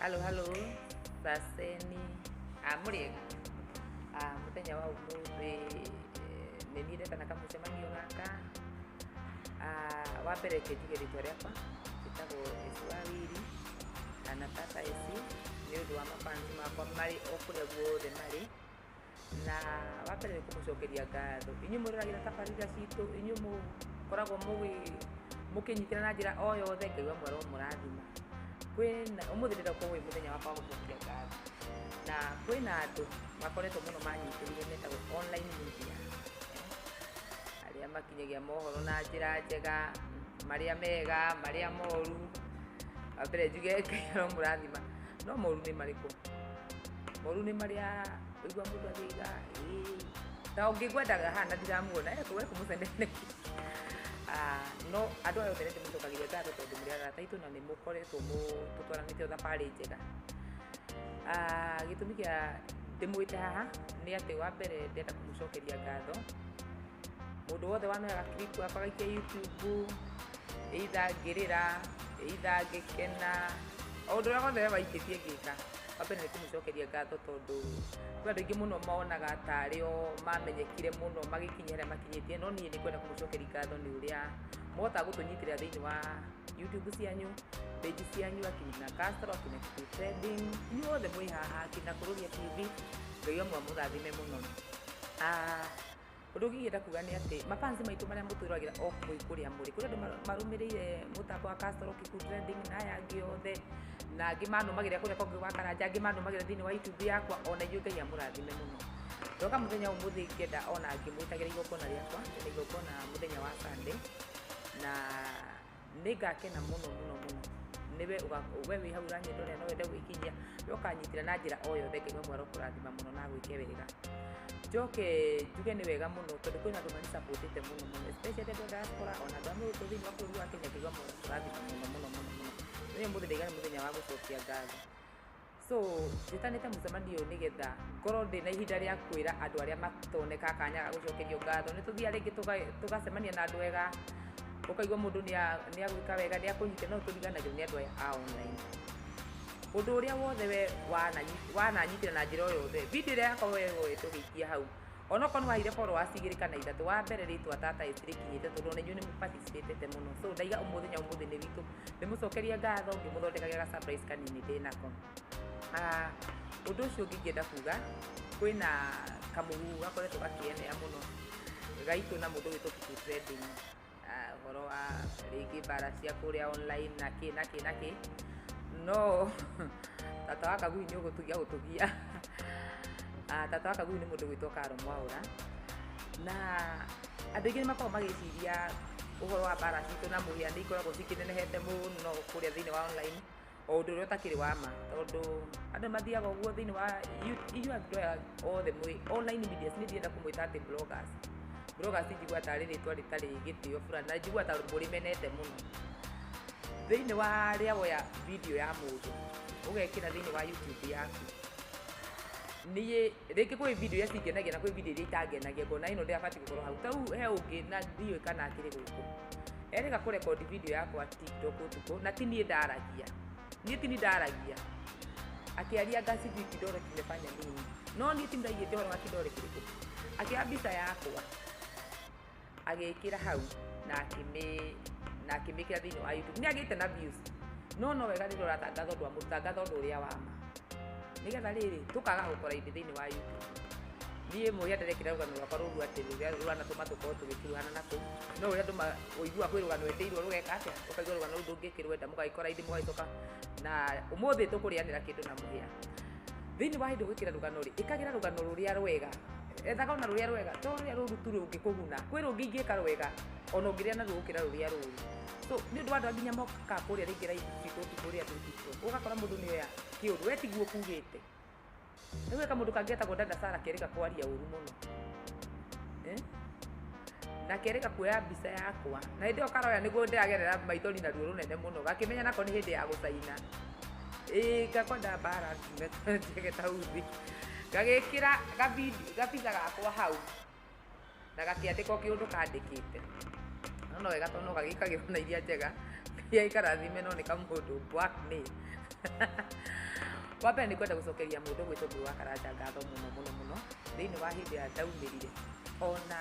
Halo halo, saseni, mũrĩega? Mũthenya wa ũmũthĩ nĩ niĩ ndetana kamũcemanio gaka. Wa mbere reke njuge rĩtwa rĩakwa, njĩtagwo Esi wa Wili kana Tata Esi nĩ ũndũ wa mafans makwa marĩ o kũrĩa guothe marĩ. Na wa mbere nĩ kũmũcokeria ngatho inyuĩ mwĩroragĩra tabarĩra citũ, inyuĩ mũkoragwo mũkĩnyitĩra na njĩra o yothe, Ngai wa mwaro mũrathima. Kwĩna ũmũthĩ ndĩrenda gũkorwo wĩ mũthenya wakwa wa gũcokia ngatho, na kwĩna andũ makoretwo mũno manyitĩrĩire metagwo online media, arĩa makinyagia mohoro na njĩra njega, marĩa mega, marĩa moru. Wa mbere njuge Ngai aromũrathima, no moru nĩ marĩkũ? Moru nĩ marĩa ũigua mũndũ akĩiga ĩĩ ta ũngĩngwendaga haha na ndiramuona ekũmũceneneki. No andũ aya othe nĩ ndĩmũcokagĩria ngatho tondũ mũrĩ arata aitũ na nĩ mũkoretwo tũtwaranĩte thabarĩ njega. Gĩtũmi kĩa ndĩmwĩte haha nĩ atĩ wa mbere ndĩrenda kũmũcokeria ngatho mũndũ wothe wanoyaga clip yakwa agaikia YouTube, either ngĩrĩra, either ngĩkena, o ũndũ ũrĩa wothe waikĩtie ngĩka, wa mbere nĩ kũmũcokeria ngatho tondũ kwĩ andũ aingĩ mũno monaga tarĩ o mamenyekire mũno magĩkinya harĩa makinyĩtie, no niĩ nĩ ngwenda kũmũcokeria ngatho nĩ ũrĩa mũhotaga gũtũnyitĩrĩra thĩinĩ wa YouTube cianyu, page cianyu, akina Castro, akina Kikuyu Trending, inyuothe mwĩ haha, akina Kururia TV, Ngai amwe amũrathime mũno. Ũndũ ũngĩ ingĩenda kuga nĩ atĩ mafans maitũ marĩa mũtwĩroragĩra o mwĩ kũrĩa mũrĩ, kũrĩ andũ marũmĩrĩire mũtambo wa Castro, Kikuyu Trending na aya angĩ othe, na angĩ manũmagĩrĩra kũrĩa kũngĩ gwa Karanja, angĩ manũmagĩrĩra thĩinĩ wa YouTube yakwa, ona inyuĩ Ngai amũrathime mũno. Ndoka mũthenya wa ũmũthĩ ngĩenda ona ngĩmwĩtagĩra igongona rĩakwa, ndĩna igongona mũthenya wa Sunday, na nĩngakena mũno mũno mũno nĩwe we wĩ hau ũranyendorera no wende gwĩkinyia, we ũkanyitĩra na njĩra o yothe, Ngai wa arokũrathima mũno na agwĩke wega. Njoke njuge nĩ wega mũno tondũ kwĩna andũ manisupportĩte mũno mũno, especially andũ a diaspora ona andũ a gũkũ thĩinĩ wa bũrũri wa Kenya, Ngai wa arokũrathima mũno mũno mũno mũno. Mũthenya ũmũthĩ ndaiga nĩ mũthenya wa gũcokia ngatho. So njĩtanĩte mũcemanio ũyũ nĩgetha ngorwo ndĩna ihinda rĩa kwĩra andũ arĩa matonekaga kanya ga gũcokerio ngatho. Nĩ tũthiaga rĩngĩ tũgacemania na andũ ega, ũkaigua mũndũ nĩ agwĩka wega, nĩ akũnyita, no tũriganagĩrwo nĩ andũ aya a online. Ũndũ ũrĩa wothe we wananyitĩra na njĩra o yothe, video ĩrĩa yakwa we woete ũgĩikia hau, onokorwo nĩ waheire followers 2 kana 3, wa mbere rĩtwa Tata Esi rĩkinyĩte tondũ ona inyuĩ nĩ mũparticipatĩte mũno. So ndaiga mũthenya ũmũthĩ nĩ witũ, ndĩmũcokerie ngatho ngĩmũthondekagĩra ga surprise kanini ndĩnako. Ũndũ ũcio ũngĩ ingĩenda kuga, kwĩna kamũhuhu gakoretwo gakĩenea mũno gaitũ na mũndũ wĩtwo Kikuyu Trending, ũhoro wa rĩngĩ mbara cia kũrĩa online na kĩ na kĩ na kĩ, no tata wa Kagui nĩ ũgũtũgia gũtũgia. Tata wa Kagui nĩ mũndũ gwĩtwo Karo Mwaũra, na andũ aingĩ nĩ makoragwo magĩciria ũhoro wa mbara citũ na mũhĩa nĩ ikoragwo cikĩnenehete mũno kũrĩa thĩinĩ wa online, o ũndũ ũrĩa ũtakĩrĩ wa ma, tondũ andũ mathiaga ũguo thĩinĩ wa inyuĩ andũ aya othe mwĩ online media, nĩ ndĩrenda kũmwĩta atĩ bloggers. Bloggers njiguaga tarĩ rĩtwa rĩtarĩ gĩtĩo fulani, na njiguaga ta mũrĩmenete mũno. Thĩinĩ wa rĩa woya video ya mũndũ ũgekĩra thĩinĩ wa YouTube yaku, niĩ rĩngĩ kwĩ video iria cingenagia na kwĩ video iria itangenagia, ngona ĩno ndĩrabatiĩ gũkorwo hau. Ta rĩu he ũngĩ na ndiũĩ kana akĩrĩ gũkũ, erĩga kũrekondi video yakwa TikTok ũtukũ, na ti niĩ ndaragia, niĩ ti niĩ ndaragia, akĩaria anga sijui kidole kimefanya nini, no niĩ ti ndaigĩte ũhoro wa kidole kĩrĩkũ. Akĩoya mbica yakwa agĩkĩra hau na akĩmĩkĩra thĩinĩ wa YouTube, nĩ agĩte na views, no no wega rĩrĩa ũratangatha ũndũ wa mũndũ, tangatha ũndũ ũrĩa wa ma, nĩgetha rĩrĩ tũkaga gũkora ithĩ thĩinĩ wa YouTube. Niĩ mũhĩa nderekĩra rũgano rwakwa rũru atĩ rũrĩa rũranatũma tũkorwo tũgĩkuruhana na kũu, no ũrĩa andũ ũiguaga kwĩ rũgano wetĩirwo rũgeka atĩa, ũkaigua rũgano rũu ndũngĩkĩrwenda, mũgagĩkora ithĩ mũgagĩcoka na ũmũthĩ tũkũrĩanĩra kĩndũ na mũhĩa. Thĩinĩ wa hĩndĩ ũgwĩkĩra rũgano rĩ, ĩkagĩra rũgano rũrĩa rwega, ethaga ona rũrĩa rwega, to rũrĩa rũru tu rũngĩkũguna, kwĩ rũngĩ ingĩka rwega ona ũngĩrĩa naruo gũkĩra rũrĩa rũru. So nĩ ũndũ wa andũ nginya mokaga kũrĩa rĩngĩ live citũ kũrĩa TikTok, ũgakora mũndũ nĩ oya kĩũndũ, we tiguo ũkugĩte. Rĩu kamũndũ kangĩ getagwo Dada Sarah kerĩga kwaria ũru mũno, Na kerĩga kuoya mbica yakwa, na hĩndĩ ĩyo karoya nĩguo ndĩragerera maithori na ruo rũnene mũno, gakĩmenya nako nĩ hĩndĩ ya gũcaina. Ĩĩ ngakwenda mbara njume njege ta uthi, gagĩkĩra gabica gakwa hau na gakĩandĩka o kĩũndũ kandĩkĩte. No no wega tondũ no gagĩkagĩrwo na iria njega, iria ikarathime no nĩ kamũndũ black nĩ. Wa mbere nĩ kwenda gũcokeria mũndũ gwĩtwo Ngũgĩ wa Karanja ngatho mũno mũno mũno thĩinĩ wa hĩndĩ ĩrĩa ndaumĩrire. Ona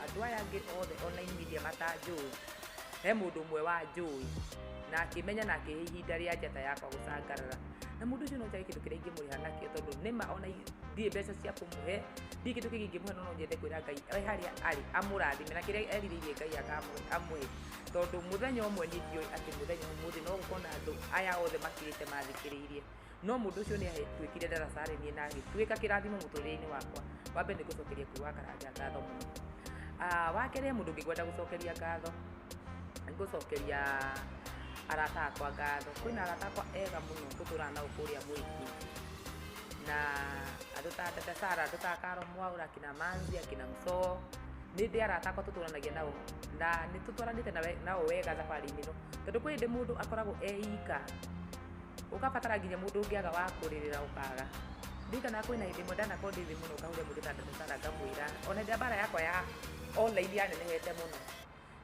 andũ aya angĩ othe online media matanjũĩ, he mũndũ ũmwe wanjũĩ na akĩmenya na akĩhe ihinda rĩa njata yakwa gũcangarara. Na mũndũ ũcio no njage kĩndũ kĩrĩa ingĩmũrĩha nakĩo tondũ nĩma ona ndirĩ mbeca cia kũmũhe, ndirĩ kĩndũ kĩngĩ ingĩmũhe no no nyende kwĩra Ngai e harĩa arĩ amũrathime na kĩrĩa erirĩirie Ngai amũhe. Tondũ mũthenya ũmwe niĩ ndiũĩ atĩ mũthenya ũmũthĩ no gũkorwo na andũ aya othe makirĩte mathikĩrĩirie. No mũndũ ũcio nĩ atuĩkire ndaraca harĩ niĩ na agĩtuĩka kĩrathimo mũtũrĩre-inĩ wakwa. Wa mbere nĩ gũcokeria Ngũgĩ wa Karanja ngatho mũno. Wa kerĩ he mũndũ ũngĩ ngwenda gũcokeria ngatho, nĩ gũcokeria arata akwa ngatho. Kwĩna arata akwa ega mũno tũtũraga nao kũrĩa Mwiki. Na andũ ta Dada Sarah, andũ ta Karo Mwaura, akina Manzi, akina Msoo. Nĩ ndĩ arata akwa tũtũranagia nao na nĩ tũtwaranĩte nao wega thabarĩ-inĩ ĩno. Tondũ kwĩ hĩndĩ mũndũ akoragwo e ika, ũkabatara nginya mũndũ ũngĩaga wa kũrĩrĩra ũkaga. Ndirikanaga kwĩna hĩndĩ ĩmwe ndanakorwo ndĩ thĩ mũno ngahũrĩra mũndũ ta Dada Sarah ngamwĩra, ona hĩndĩ ĩrĩa mbara yakwa ya online yanenehete mũno,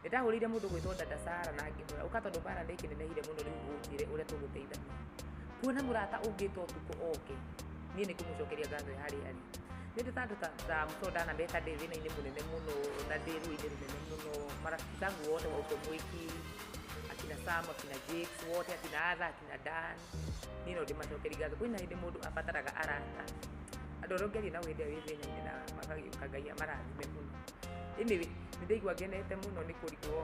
nĩ ndahũrĩire mũndũ gwĩtwo Dada Sarah na ngĩmwĩra ũka tondũ mbara nĩ ĩkĩnenehire mũno rĩu ũnjĩre ũrĩa tũgũteithania. Kuona mũrata ũngĩta ũtukũ oke, niĩ nĩ ngũmũcokeria ngatho harĩa arĩ. Nĩ ndĩ ta andũ ta Msoo ndanameta ndĩ thĩna-inĩ mũnene mũno na ndĩ ruo-inĩ rũnene mũno. Marafiki zangu wote wa huko Mwiki, akina Sam, akina Jakes wote, akina Arthur, akina Dan, niĩ no ndĩmacokerie ngatho. Kwĩna hĩndĩ mũndũ abataraga arata, andũ arĩa ũngĩaria nao hĩndĩ ĩrĩa wĩ thĩna-inĩ na magagĩũka Ngai amarathime mũno. Anyway, nĩ ndaigua ngenete mũno nĩ kũrigwo,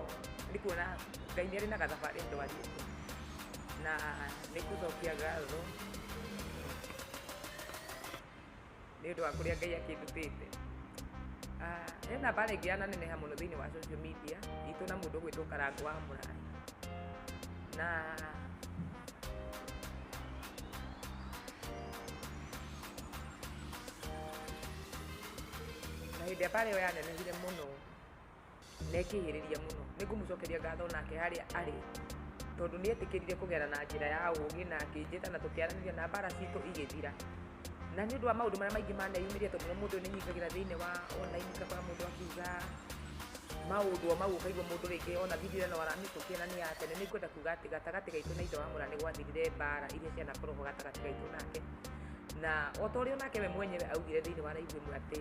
nĩ kuona Ngai nĩ arĩ na gathabarĩ ndwarĩte na nĩ ngũcokia ngatho nĩ ũndũ wa kũrĩa Ngai akĩndutĩte. Hena mbara ĩngĩ yananeneha mũno thĩinĩ wa social media itũ na mũndũ ũgwĩtwo Karangũ wa Mũraĩ. Na hĩndĩ ĩrĩa mbara ĩyo yanenehire mũno na ĩkĩhĩrĩria mũno, nĩ ngũmũcokeria ngatho nake harĩa arĩ tondũ nĩ etĩkĩrire kũgera na njĩra ya ũgĩ na akĩnjĩta na tũkĩaranĩria na mbara citũ igĩthira. Na nĩ ũndũ wa maũndũ marĩa maingĩ maneyumĩria tondũ nĩ mũndũ nĩ nyingagĩra thĩinĩ wa online ngakora mũndũ akiuga maũndũ o mau ũkaigua mũndũ rĩngĩ ona video ĩno aramĩtũkia na nĩ ya tene. Nĩ ngwenda kuga atĩ gatagatĩ gaitũ na ithe wa Mũra nĩ gwathirire mbara iria cianakorwo ho gatagatĩ gaitũ nake. Na o ta ũrĩa onake we mwenyewe augire thĩinĩ wa live ĩmwe atĩ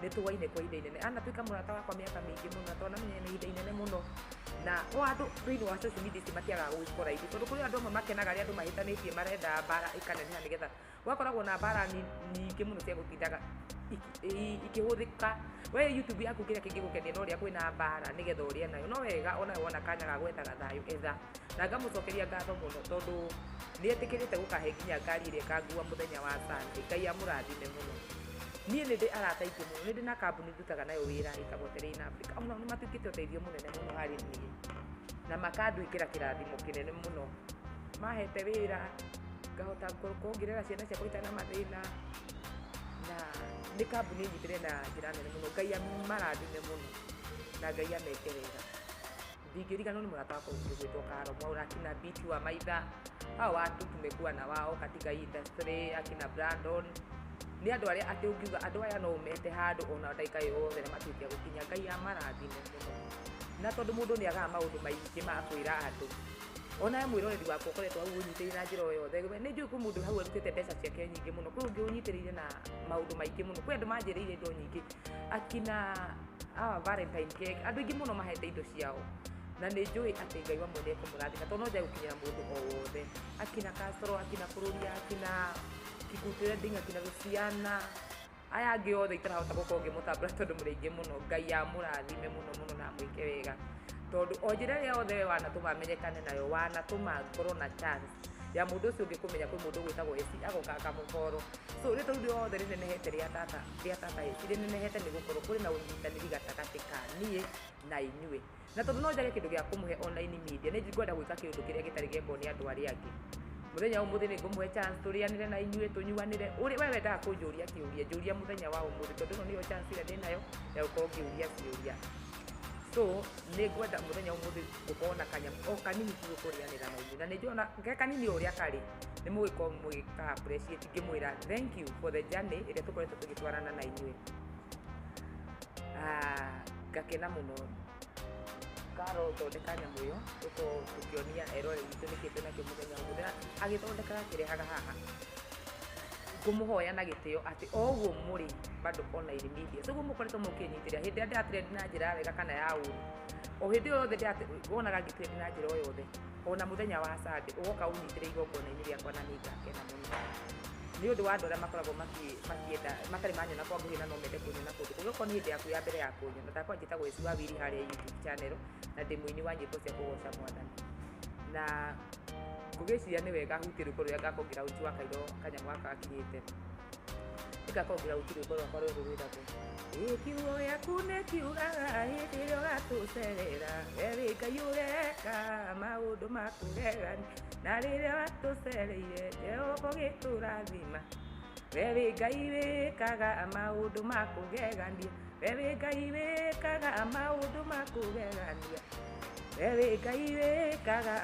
nĩ tũwaine kwa ihinda inene. Anatuĩka mũrata wakwa mĩaka mĩingĩ mũno na twanamenyana ihinda inene mũno. Na o andũ thĩinĩ wa social media ici matiagaga gũgĩkora ithuĩ tondũ kũrĩ andũ amwe makenaga rĩrĩa andũ mahĩtanĩtie marenda mbara ĩkaneneha nĩgetha gwakoragwo na mbara nyingĩ mũno cia gũtindaga ikĩhũthĩka. We YouTube yaku kĩrĩa kĩngĩgũkenia no ũrĩa kwĩna mbara nĩgetha ũrĩe nayo. No wega onawe wona kanya ga gwethaga thayũ etha. Na ngamũcokeria ngatho mũno tondũ nĩ etĩkĩrĩte gũkahe nginya ngari ĩrĩa ĩkangua mũthenya wa Sunday. Ngai amũrathime mũno. Niĩ nĩ ndĩ arata aingĩ mũno, nĩ ndĩ na kambuni ndutaga nayo wĩra ĩtagwo Terrain Africa. Onao nĩ matuĩkĩte ũteithio mũnene mũno harĩ niĩ na makanduĩkĩra kĩrathimo kĩnene mũno. Mahete wĩra ngahota gũkorwo ngĩrera ciana ciakwa itarĩ na mathĩna, na nĩ kambuni ĩnyitĩrĩire na njĩra nene mũno. Ngai amarathime mũno na Ngai ameke wega. Ndingĩriganĩrwo nĩ mũrata wakwa ũngĩ ũgwĩtwo Karo Mwaura, akina Biti wa Maitha, hao watu tumekuwa na wao katika hii industry, akina Brandon. Nĩ andũ arĩa atĩ ũngiuga andũ aya no ũmete handũ ona ndagĩka yothe na matuĩke a gũkinya. Ngai amarathime mũno. Na tondũ mũndũ nĩ agaga maũndũ maingĩ ma kwĩra andũ, ona we mwĩroreri wakwa ũkoretwo hau ũnyitĩrĩire na njĩra o yothe, nĩ njũĩ kwĩ mũndũ hau arutĩte mbeca ciake nyingĩ mũno, kwĩ ũngĩ ũnyitĩrĩire na maũndũ maingĩ mũno, kwĩ andũ manjĩrĩire indo nyingĩ, akina hawa Valentine cake, andũ aingĩ mũno mahete indo ciao. Na nĩ njũĩ atĩ Ngai wa muoyo nĩ ekũmũrathima tondũ no njage gũkinyĩra mũndũ o wothe. Akina Castro, akina Bũrũri, akina Kikuyu Trending, akina Luciana, aya angĩ othe itarahota gũkorwo ngĩmũtambũra tondũ mũrĩ aingĩ mũno. Ngai amũrathime mũno mũno na amwĩke wega. Tondũ o njĩra ĩrĩa yothe we wanatũma menyekane nayo, wanatũma ngorwo na chance ya mũndũ ũcio ũngĩ kũmenya kwĩ mũndũ ũgwĩtagwo Esi agoka akamũboro. So rĩtwa rĩu rĩothe rĩnenehete rĩa tata Esi rĩnenehete nĩ gũkorwo kũrĩ na ũnyitanĩri gatagatĩ ka niĩ na inyuĩ. Na tondũ no njage kĩndũ gĩa kũmũhe online media, nĩ ngwenda gwĩka kĩũndũ kĩrĩa gĩtarĩ gĩekwo nĩ andũ arĩa angĩ. Mũthenya wa ũmũthĩ nĩ ngũmũhe chance tũrĩanĩre na inyuĩ, tũnyuanĩre. Ũrĩa we wendaga kũnjũria kĩũria, njũria mũthenya wa ũmũthĩ tondũ ĩno nĩyo chance ĩrĩa ndĩnayo ya gũkorwo ngĩũria ciũria. So nĩ ngwenda mũthenya wa ũmũthĩ gũkorwo na kanyamũ o kanini tu tũkũrĩanĩra na inyuĩ. Na nĩ njũĩ ona ge kanini o ũrĩa karĩ, nĩ mũgũkorwo mũgĩka appreciate ngĩmwĩra thank you for the journey ĩrĩa tũkoretwo tũgĩtwarana na inyuĩ. Ngakena mũno. Tũrathondeka nyamũ ĩyo, tũkorwo tũkĩonia eroreri witũ nĩkĩ twĩnakĩo mũthenya wa ũmũthĩ. Agĩthondekaga akĩrehaga haha. Ngũmũhoya na gĩtĩo atĩ o ũguo mũrĩ bado online media, so ũguo mũkoretwo mũkĩnyitĩrĩra hĩndĩ ĩrĩa ndĩratrend na njĩra ya wega kana ya ũru, o hĩndĩ ĩyo yothe wonaga ngĩtrend na njĩra o yothe, ona mũthenya wa Sunday ũgoka ũnyitĩre igongona-inĩ rĩakwa na nĩ ngakena mũno. Nĩ ũndũ wa andũ arĩa makoragwo makĩenda matarĩ manyona kwa nguhĩ na no mende kũnyona kũndũ kũngĩ, okorwo nĩ hĩndĩ yaku ya mbere ya kũnyona, ndakwa njĩtagwo Esi wa Wili harĩa YouTube channel, na ndĩ mũini wa nyĩmbo cia kũgoca Mwathani. Na ngũgĩciria nĩ wega hutie rwĩmbo rũrĩa ngakorwo ngĩraunji wa kairo kanyamũ gaka gakinyĩte. Nĩngakorwo ngĩraunji rwĩmbo rwakwa rwerũ rwĩtagwo Ĩ kiugo gĩaku nĩkiugaga hĩndĩ ĩrĩa ũgatũcerera, we wĩ Ngai ũreka maũndũ ma kũgegania, na rĩrĩa watũcereire Jehova ũgĩtũrathima. We wĩ Ngai wĩkaga maũndũ ma kũgegania, we wĩ Ngai wĩkaga maũndũ ma kũgegania, we wĩ Ngai wĩkaga.